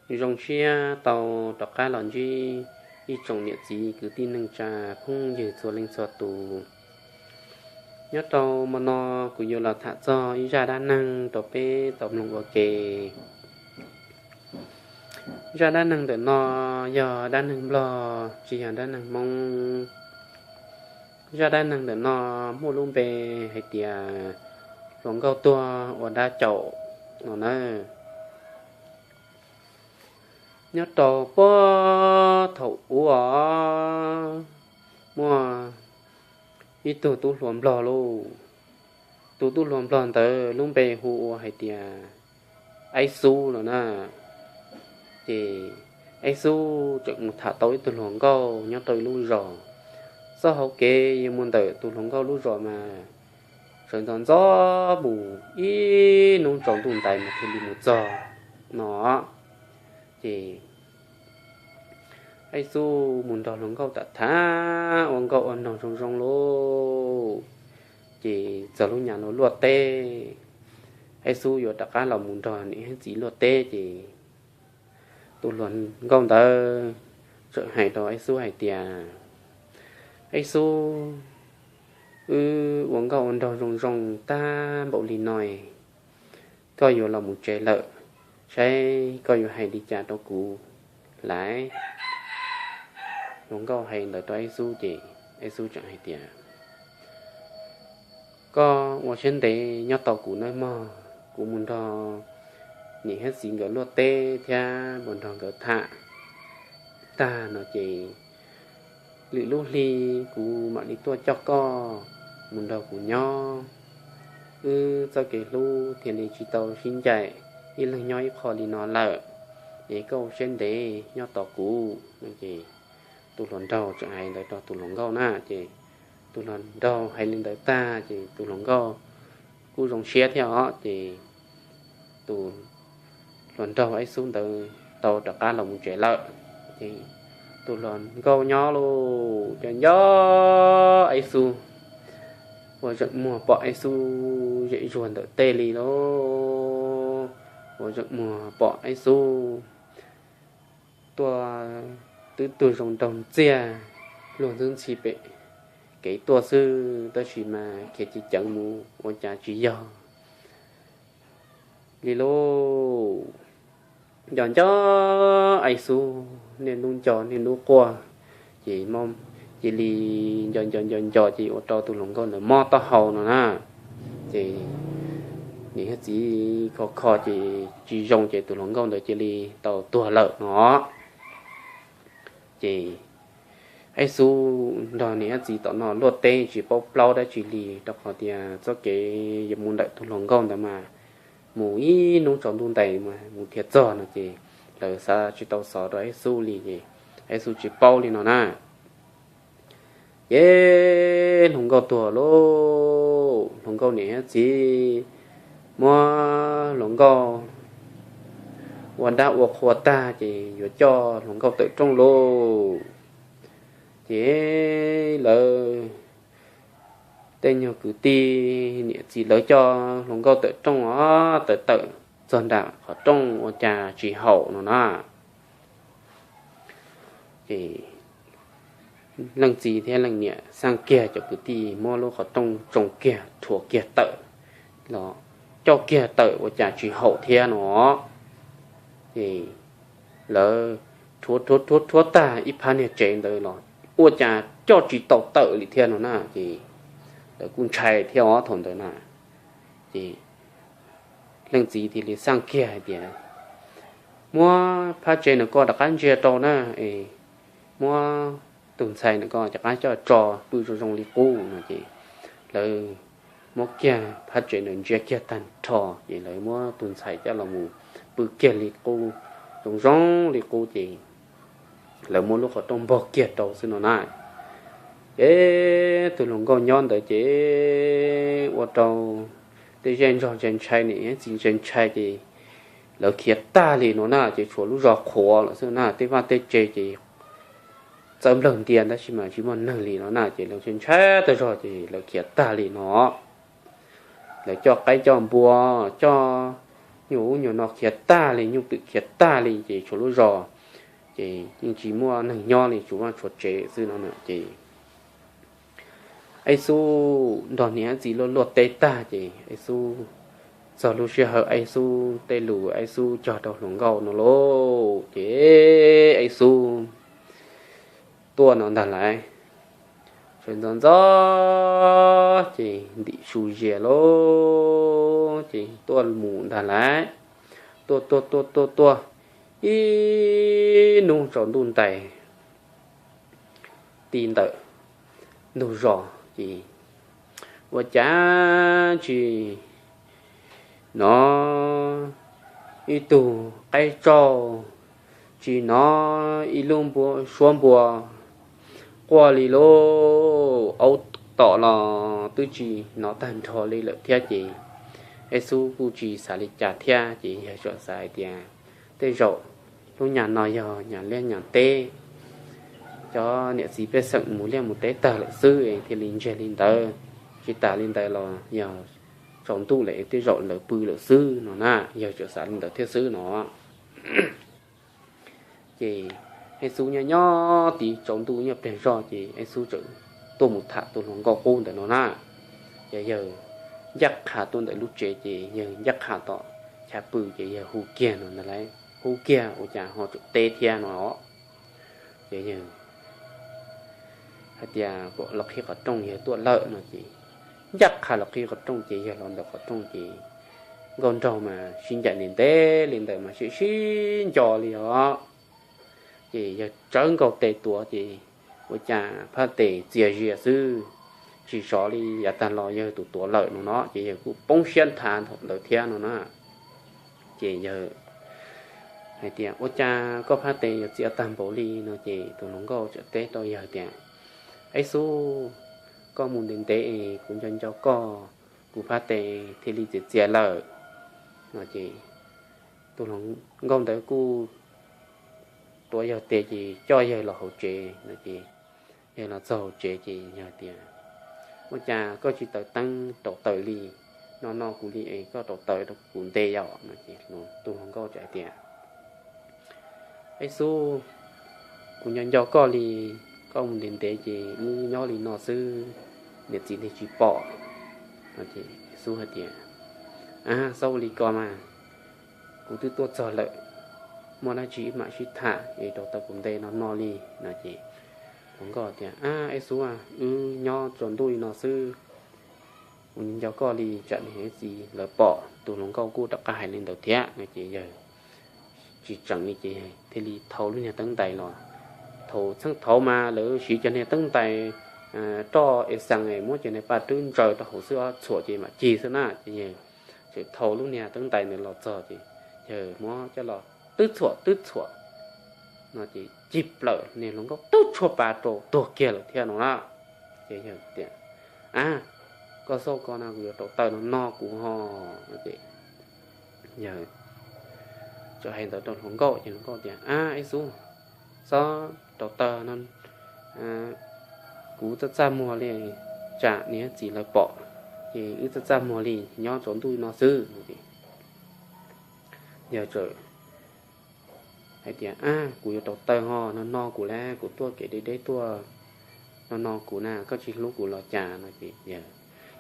Zoo siab tau rov qab los ntsib ib tsoom niam txiv kwv tij neej tsa phooj ywg txhua leej txhua tus. Nyob rau hmo no kuv yuav los tham txog ib zaj dab neeg rau peb tau mloog ua ke. Zaj dab neeg ntawm no yog dab neeg Nplog, tsis yog dab neeg Hmoob. Zaj dab neeg ntawm no muaj lub npe hais tias hluas nkauj tuag ua dab caum no na. Nyob rau puag thaum ub os, muaj ib tug tub hluas Nplog lauj. Tus tub hluas Nplog ntawd lub npe hu ua hais tias Aib Xub no na. Ces Aib Xub tseem mus tham tau ib tug hluas nkauj nyob rau ib lub zos. Txoj hauv kev yuav mus ntawm tus hluas nkauj lub zos mas sawv ntxov ntxov mus ib hnub tsaus ntuj ntais mas thiaj li mus txog no. Ces Aib Xub mus nrog hluas nkauj tham tham ua nkauj ua nraug zoo zoo lauj. Ces txog lub nyam luag luaj teb, Aib Xub yuav rov qab los mus nrog niam thiab txiv luaj teb ces tus hluas nkauj ntawd txawm hais rau Aib Xub hais tias, Aib Xub, wb ua nkauj ua nraug zoo zoo tag npaum li no, koj yuav los mus tsev lawm, saib koj yuav hais li cas rau kuv lawm. Hluas nkauj hais ntawd rau Aib Xub ces Aib Xub tseem hais tias, koj ua siab ntev nyob tos kuv nawb mog, kuv mus nrog niam thiab txiv nkawd luaj teb thiab mus nrog nkawd tham tag no ces lwm lub hli kuv mam li tuaj coj koj mus nrog kuv nyob. Wb txoj kev hlub thiaj li tsis tau sib ncaim ib leeg nyob ib qho li no lawm, es koj ua siab ntev nyob tos kuv no ces tus hluas nraug tseem hais ntawd rau tus hluas nkauj na. Ces tus hluas nraug hais li ntawd tag ces tus hluas nkauj kuj zoo siab thiab os. Ces tus hluas nraug Aib Xub ntawd tau rov qab los mus tsev lawm. Ces tus hluas nkauj nyob lauj, nco nco Aib Xub, ua zeem muag pom Aib Xub zem zuag ntawm tej li lauj, ua zeem muag pom Aib Xub tuaj twb tuag zoo nraug ntxiag, luag ntxwb ntxhi pem kev tuaj xwb, tab sis mas khiav ceev ceev mus ua cas tsis yog li lauj. Nco nco Aib Xub niaj hnub nco niaj hnub quaj, ces cia li nco nco nco nco ces ua rau tus hluas nkauj ntawd mob taub hau no na. Ces niam thiab txiv kho kho ces tsis zoo ces tus hluas nkauj ntawd cia li tau tuag lawm no. Ces Aib Xub nrog niam thiab txiv tom no luaj teb tsis paub plaub dab tsi li, rau qhov tias txoj kev yuav mus ntawm tus hluas nkauj ntawd mas mus ib hnub tsaus ntuj ntais mas mus thiaj txog no ces lawv xav tsis tau xov rau Aib Xub li ces Aib Xub tsis paub li no na. Ces hluas nkauj tuag lauj, hluas nkauj niam thiab txiv muab hluas nkauj ua dab ua qhua tag ces yuav coj hluas nkauj tawm rooj lauj. Ces lawv tej nyuag kwv tij niam txiv lawv coj hluas nkauj tawm rooj os, tawm tawm txog nram qhov rooj ua cas tsis haum no na. Ces leej txiv thiab leej niam xaj kiag cov kwv tij muab lub qhov rooj tsoo kiag rhuav kiag tawm los coj kiag tawm ua cas tsis haum thiab no. Ces lawv rhuav rhuav rhuav rhuav tag ib phab niag tsev ntawd los ua cas coj tsis tau tawm li thiab no na. Ces lawv kuj ntshai thiab os thaum ntawd na. Ces leej txiv thiaj li xaj kiag hais tias, muab phab tsev ntawm ko rov qab ntsia rau na, es muab tus ntxhais ntawm ko rov qab coj tso pw zoo zoo li qub no. Ces lawv muab kiag phab tsev ntawd ntsia kiag tag nrho, ces lawv muab tus ntxhais coj los mus pw kiag li qub, zoo zoo li qub ces lawv muab lub qhov rooj npog kiag rau xwb no na. Ces tus hluas nkauj nyob ntawd ces ua rau tej zej zog ntshai ntshai, niam txiv ntshai ntshai ces lawv khiav tag li no na. Ces tshuav lub zos qhuav lawm xwb na, tej vaj tej tsev ces txawb nplawg ntia tab sis mas tsis muaj neeg li no na. Ces lawv ntshai ntshai tag zog ces lawv khiav tag li no. Lawv coj qaib coj npua, coj nyuag ub nyuag no khiav tag li, nyuj twm khiav tag li ces tshuav lub zos ces yeej tsis muaj neeg nyob li, tshuav vaj tshuav tsev xwb no na. Ces Ev Xub nrog niam txiv luaj luaj teb tag ces Ev Xub txog lub sij hawm Ev Xub tej lus Ev Xub cog rau hluas nkauj no lauj. Ces Ev Xub tuaj no ntag lauj, sawv ntxov ntxov ces ntim su zias lauj, ces tuaj mus ntag lauj, tuaj tuaj tuaj tuaj tuaj ib hnub tsaus ntuj ntais ti ntawm ntug zos ces ua cas tsis hnov ib tug qaib tsauj, tsis hnov ib lub npua, suab npua quaj li lauj. Aub tom los twb tsis hnov tag nrho li lawm thiab ces Ev Xub kuj tsis xav li cas thiab ces yawg tsuas xav hais tias tej zaum lub nyam no yog nyam liaj nyam teb, cov niam txiv pej xeem mus liaj mus teb tag lawm xwb thiaj li ntsiag li ntawd. Tsis tas li ntawd los yog tsaus ntuj lawm tej zaum lawv pw lawm xwb no na, yawg tsuas xav li ntawd thiab xwb no. Ces Ev Xub nyob nyob tid tsaus ntuj nyob pliag zog ces Ev Xub txawm tuaj mus tham tus hluas nkauj qub ntawm no na. Ces yawg ncaj qha tuaj ntawm lub tsev ces yawg ncaj qha tom chav pw ces yawg hu kiag no ntag lauj, hu kiag ua cas ho tseem teb thiab no. Ces yawg hais tias kom los qhib qhov rooj, yawg tuaj lawm no ces ncaj qha los qhib qhov rooj ces yawg los ntawm qhov rooj ces nkauj nraug mas sib ncaim ntev ntev li ntawd mas sib sib nco li os. Ces yawg tsawv nkaus tes tuav ces ua cas phab tes txias zias xwb, tsis sov li yav tag los yawg tus tuav lawm no no ces yawg kuj poob siab nthav ntawd thiab no na. Ces yawg hais tias ua cas koj phab tes yuav txias tag npaum li no ces tus hluas nkauj txawm teb rau yawg tias, Ev Xub, koj mus ntev ntev es kuv nco nco koj, kuv phab tes thiaj li txias txias lawm no ces tus hluas nkauj ntawd kuj tuav yawg tes ces coj yawg los hauv tsev no ces yawg los txog hauv tsev ces yawg tias, ua cas koj tsis taws teeb rauv taws li, no no kuv li es koj rauv taws rau kuv nte yom no ces tus hluas nkauj txawm hais tias, Ev Xub, kuv nco nco koj li, koj mus ntev ntev ces wb nyob li no xwb, niam txiv thiaj tsis pom no ces Ev Xub hais tias, a, txhob ua li ko mas, kuv twb tuaj txog lawm, muaj dab tsi wb mam sib tham es rauv taws kuv nte no no li no ces hluas nkauj tias, a, Ev Xub, wb nyob tsaus ntuj li no xwb, kuv nco koj li tsam niam txiv lawv pom. Tus hluas nkauj kuj rov qab hais li ntawd thiab no ces yawg tsis tseev li ces thiaj li thau lub niag teeb ntais los. Thaum txheej thaud mas lawv siv cov niag teeb ntais roj es xees muab cov niag paj rwb ntsaws rau hauv xwb, txhuam ces mam cig xwb na ces yawg txawm thau lub niag teeb ntais ntawd los txog ces yawg muab coj los twb txhuam twb txhuam no ces cig plaws niag hluas nkauj twb tshuab pa rau tuag kiag lawm thiab no na. Ces yawg tias, a, koj xauj ko no kuv yuav rauv taws no no kuv ho no ces yawg txawm hais ntawd rau hluas nkauj ces hluas nkauj tias, a, Ev Xub, txhob rauv taws no, kuv txaj txaj muag li, tsam niam txiv lawv pom ces wb txaj txaj muag li, nyob tsaus ntuj no xwb. Yawg txawm hais tias, a, kuv yuav rauv taws ho no no kuv lauj, kuv tuaj kev deb deb tuaj no no kuv na, koj tsis hlub kuv los cas no ces yawg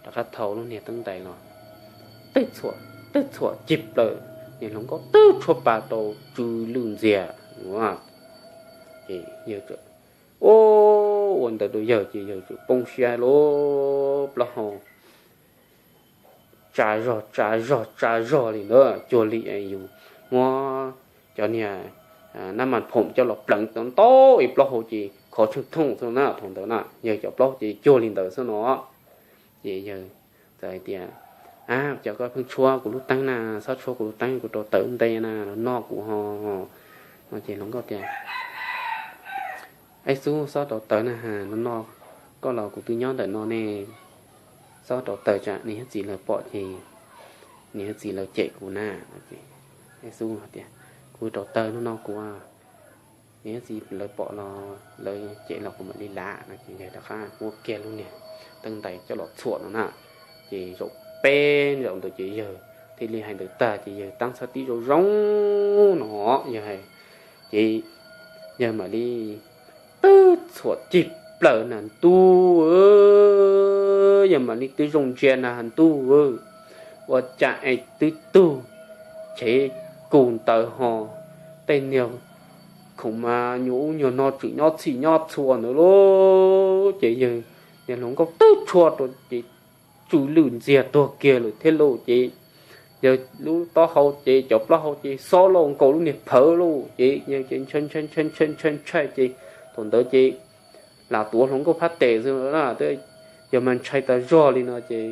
rov qab thau lub niag teeb ntais los twb txhuam twb txhuam cig plaws niag hluas nkauj twb tshuab pa rau tsw lwj ntxiag. Ces yawg txawm, o, ua ntawd rau yawg ces yawg txawm poob siab lub plaub hau tsa zog tsa zog tsa zog li ntawd, cuag li yus muab cov niag nab mas phoom coj los pleev tau ntau ib plaub hau ces khov tsheej thooj xwb na. Thaum ntawd na yawg cov plaub ces cuag li ntawd xwb no. Ces yawg txawm hais tias, a, cas koj pheej tshuab kuv lub teeb na, txhob tshuab kuv lub teeb, kuv rauv taws nte na, los noj kuv ho no ces hluas nkauj tias, Ev Xub, txhob rauv taws na, no no koj los kuv twb nyob ntawm no ne, txhob rauv taws tsam niam txiv lawv pom ces niam txiv lawv cem kuv na. Ev Xub tias, kuv rauv taws no no kuv, niam txiv lawv pom los lawv cem los kuv mam li lav no ces yawg rov qab muab kiag lub niag teeb ntais coj los txhuam no na. Ces zaum peb zaum ntawd ces yawg Cia li hais ntawd tag ces yawg tab txhab tib zoo zoo no, yawg, ces yawg mam li twb txhuam cig plaws na ntuj, yawg mam li twb zoo ntsia na ntuj, ua cas es twb tug chev kus ntawd ho, tej niag khoom mas nyuag ub nyuag no tseem nyob txhij nyob txhua ntawd lauj. Ces yawg, yawg hluas nkauj twb tshua rau ces tsw lwj ntxiag tuag kiag lawm thiab lauj. Ces yawg lub taub hau ces cov plaub hau ces xob lauj nkaus lub niag phawv lauj. Ces yawg ces ntshai ntshai ntshai ntshai ntshai ntshai ces thaum ntawd ces lam tuav hluas nkauj phab tes xwb na, yawg mas ntshai tas zog li no ces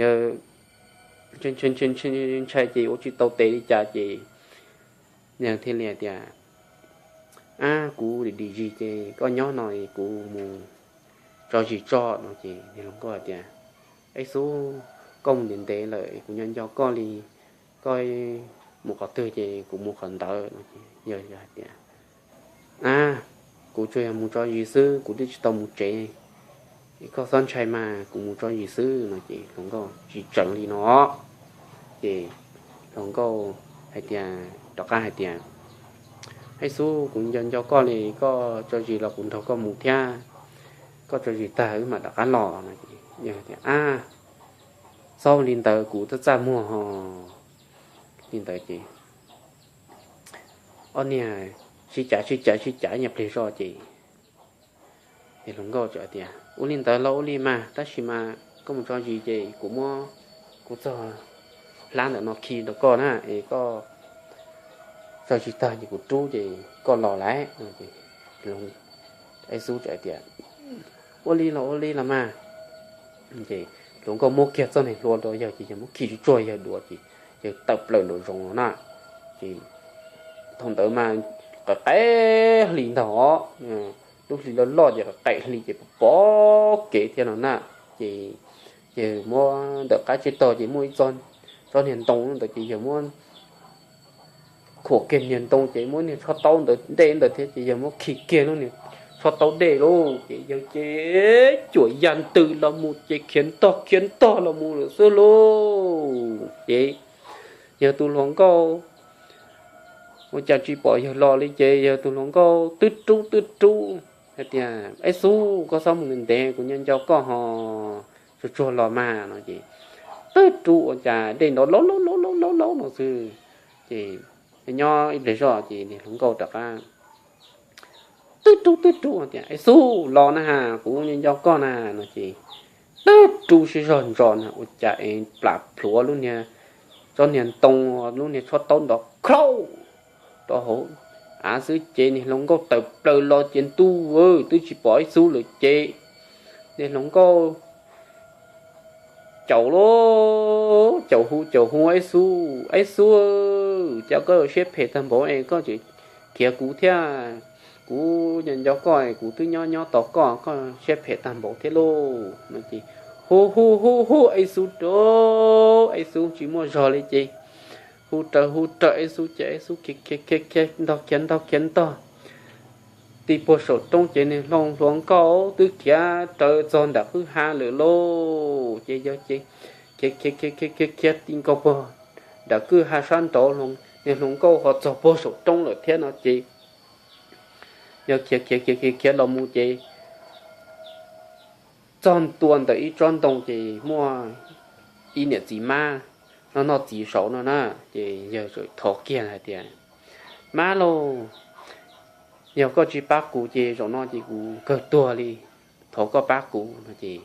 yawg ntshai ntshai ces ua tsis tau tes li cas ces yawg thiaj li tias, Ab, kuv dim dim zis ces koj nyob no kuv mus tso zis tso no. Ces niag hluas nkauj hais tias, Eb xub, koj mus ntev ntev lawm kuv nco nco koj li, koj mus qhov twg ces kuv mus qhov ntawd no. Ces yawg hais tias, Ab, kuv tsuas yog mus tso zis xwb, kuv twb tsis tau mus tsev, koj txhob ntshai mas, kuv mus tso zis xwb no. Ces hluas nkauj tsis tseev li no. Ces hluas nkauj hais tias, rov qab hais tias, Eb xub, kuv nco nco koj li, koj tso zis los kuv nrog koj mus thiab, koj tso zis tag wb mam rov qab los no. Ces yawg tias, Ab, txhob li ntawd, kuv twb txaj muag ho. Li ntawd ces ob niag sib cav sib cav sib cav ib nyuag pliag zoj ces niag hluas nkauj txawm tias, Ua li ntawd los ua li mas, tab sis mas koj mus tso zis ces kuv muab kuv txoj hlab ntawm no khi rau koj na, es koj tso zis tag ces kuv rub ces koj los lawm. Eb xub txawm tias, Ua li los ua li los mas. Ces hluas nkauj muab kiag txoj niag hlua rau yawg ces yawg muab khi tsuj tsuag yawg duav ces yawg tawm plaws nraum zoov no na. Ces thaum ntawd mas qaim qaim hli ntag os, lub hli loj loj ces qaim qaim hli ces pom pom kev thiab no na. Ces yawg muab ntawm qab tsib taug ces muaj ib tsob niag ntoo ntawd ces yawg muab khuam kiag niag ntoo ces muab niag tshob taub ntawd dej ntawd thiab ces yawg muab khi kiag lub niag tshob taub dej lauj. Ces yawg ces cuam ya ntws los mus ces khiav ntog khiav ntog los mus lawm xwb lauj. Ces yawg tus hluas nkauj ua cas tsis pom yawg los li ces yawg tus hluas nkauj twb rub twb rub hais tias, Eb xub, koj txhob mus ntev, kuv nco nco koj ho, tsuag tsuag los mas no. Ces twb rub ua cas dej nrov laub laub laub laub laub no xwb. Ces nyob ib pliag zoj ces niag hluas nkauj rov qab twb rub twb rub tias, Eb xub, los na has, kuv nco nco koj na no. Ces twb rub siab zog ntso na ua cas es plam plhuav lub niag, tsob niag ntoo, lub niag tshob taub nrov khaub rau hauv av xwb ces niag hluas nkauj tawm plaws los ces ntuj, twb tsis pom ib xub lawm ces niag hluas nkauj caum lauj, caum hu caum hu, Eb xub, eb xub, cas koj yuav siab phem tag npaum es koj tseem khiav kuv thiab? Kuv nco nco koj, kuv twb nyob nyob tos koj, koj siab phem tag npaum thiab lauj no. Ces hu hu hu hu, Eb xub rau, eb xub tsis muaj zog li ces hu raws hu raws eb xub ces eb xub khiav khiav khiav ntog khiav ntog khiav ntog ti puag saum roob ces niag hluas nkauj twb khiav raws txog nram kwj ha lawm lauj. Ces yog ces khiav khiav khiav khiav khiav ti nkaus puag nram kwj ha sab nraud, niag hluas nkauj ho txog puag saum roob lawm thiab no ces yog khiav khiav khiav khiav khiav los mus ces txog ntua ntawm ib tsob ntoo ces muaj ib niam txiv mab noj noj txiv saud no na. Ces yawg txawm thov kiag hais tias, Mab lauj, yog koj tsis pab kuv ces zaum no ces kuv kawg tuag li, thov koj pab kuv no. Ces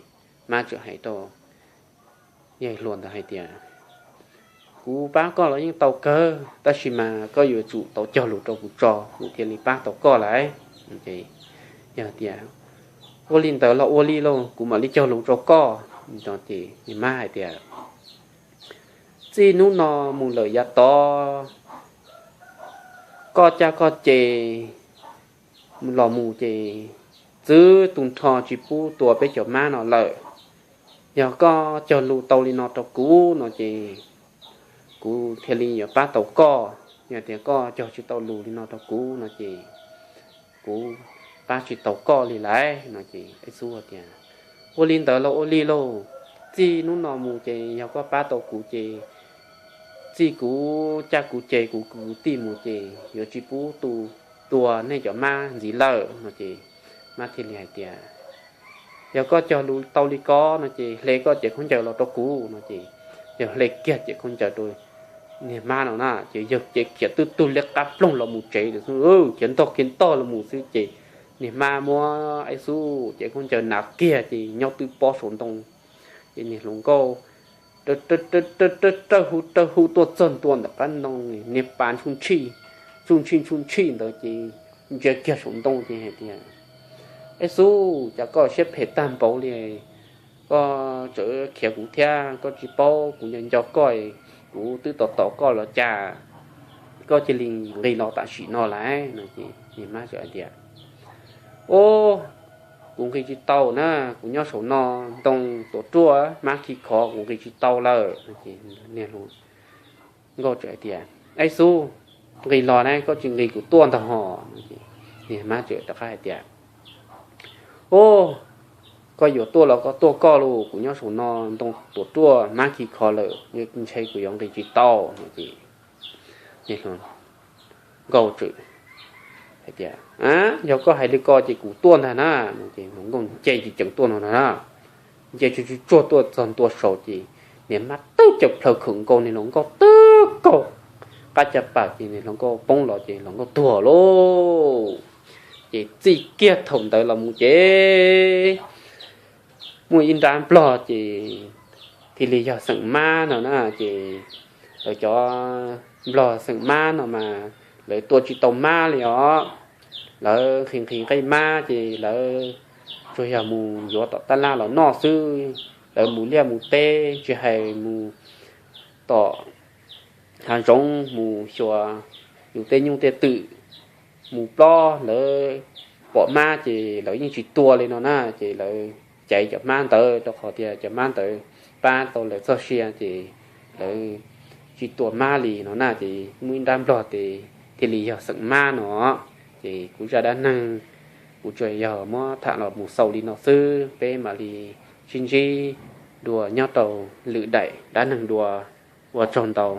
mab txawm hais rau yawg hluas ntawd hais tias, Kuv pab koj los yeej tau kawg, tab sis mas koj yuav tsum tau cog lus rau kuv tso kuv thiaj li pab tau koj lauj. Ces yawg tias, Ua li ntawd los ua li lauj, kuv mam li cog lus rau koj no. Ces mab hais tias, Txij hnub no mus lawm yav tod, koj caj koj ces los mus ces txwv tu nrho tsis pub tua peb cov mab no lawm. Yog koj cog lus tau li no rau kuv no ces kuv thiaj li yuav pab tau koj. Yog tias koj cog tsis tau lus li no rau kuv no ces kuv pab tsis tau koj li lauj no. Ces eb xub tias, Ua li ntawd los ua li lauj, txij hnub no mus ces yog koj pab tau kuv ces txij kuv caj kuv ces kuv kwv tij mus ces yuav tsis pub tua nej cov mab ntxiv lawm no ces mab thiaj li hais tias, yog koj cog lus tau li ko no ces hle koj cev khaub ncaws los rau kuv no ces yawg hle kiag cev khaub ncaws rau niag mab no na ces yawg cev khiav twb tug liab qab ploog los mus tsev, khiav ntog khiav ntog los mus xwb ces niag mab muab ib xub cev khaub ncaws hnav kiag ces nyob twb pob saum ntoo. Ces niag hluas nkauj raws hu raws hu tuaj txog ntua ntawm qab ntoo, niag pas ntshij ntshij ntshij ntshij ntawd ces ntsia kiag saum ntoo ces hais tias, ib xub, cas koj siab phem tag npaum li, koj tseem khiav kuv thiab, koj tsis paub kuv nco nco koj, kuv twb tos tos koj los cas koj cia li nqis los tam sim no lawm no ces niag mab txawm hais tias, o, kuv nqis tsis tau na, kuv nyob saum no ntoo tuam ruaj mab khi khov kuv nqis tsis tau lawm. Niag hluas nkauj txawm hais tias, ib xub, nqis los na, koj tsis nqis kuv tuaj ntag hos. Niag mab txawm rov qab hais tias, o, koj yuav tuaj los koj tuaj koj los, kuv nyob saum no ntoo tuam ruaj mab khi khov lawm, ntshe kuv yuav nqis tsis tau no ces niag hluas nkauj txawm hais tias, yog koj hais li ko ces kuv tuaj ntag na. Ces hluas nkauj nce ceev ceev tuaj no na, nce tsuj tsuj tsuag tuaj txog ntua saud ces niag mab twb caws plhaws khawm nkaus niag hluas nkauj twb kaug qab caj pas ces niag hluas nkauj poob los ces hluas nkauj tuag lauj. Ces txij kiag thaum ntawd los mus ces muaj ib nrab nplog ces thiaj li yog xeem mab no na. Ces lawv cov nplog xeem mab no mas lawv tua tsis tau mab li os. Lawv nqhis nqhis nqaij mab ces lawv tsuas yog mus yuav tom tab laj los noj xwb. Lawv mus liaj mus teb tsis hais mus tom hav zoov mus xyuas yus tej nyuj tej twm, mus plob lawv pom mab ces lawv yeej tsis tua li no na. Ces lawv caiv cov mab ntawd rau qhov tias cov mab ntawd pab tau lawv txoj sia ces lawv tsis tua mab li no na. Ces muaj ib nrab nplog ces thiaj li yog xeem mab no. Ces kuv zaj dab neeg kuv tsuas yog muab tham los mus xaus li no xwb, peb mam li sib ntsib dua nyob rau lwm daim dab neeg dua. Ua tsaug ntau.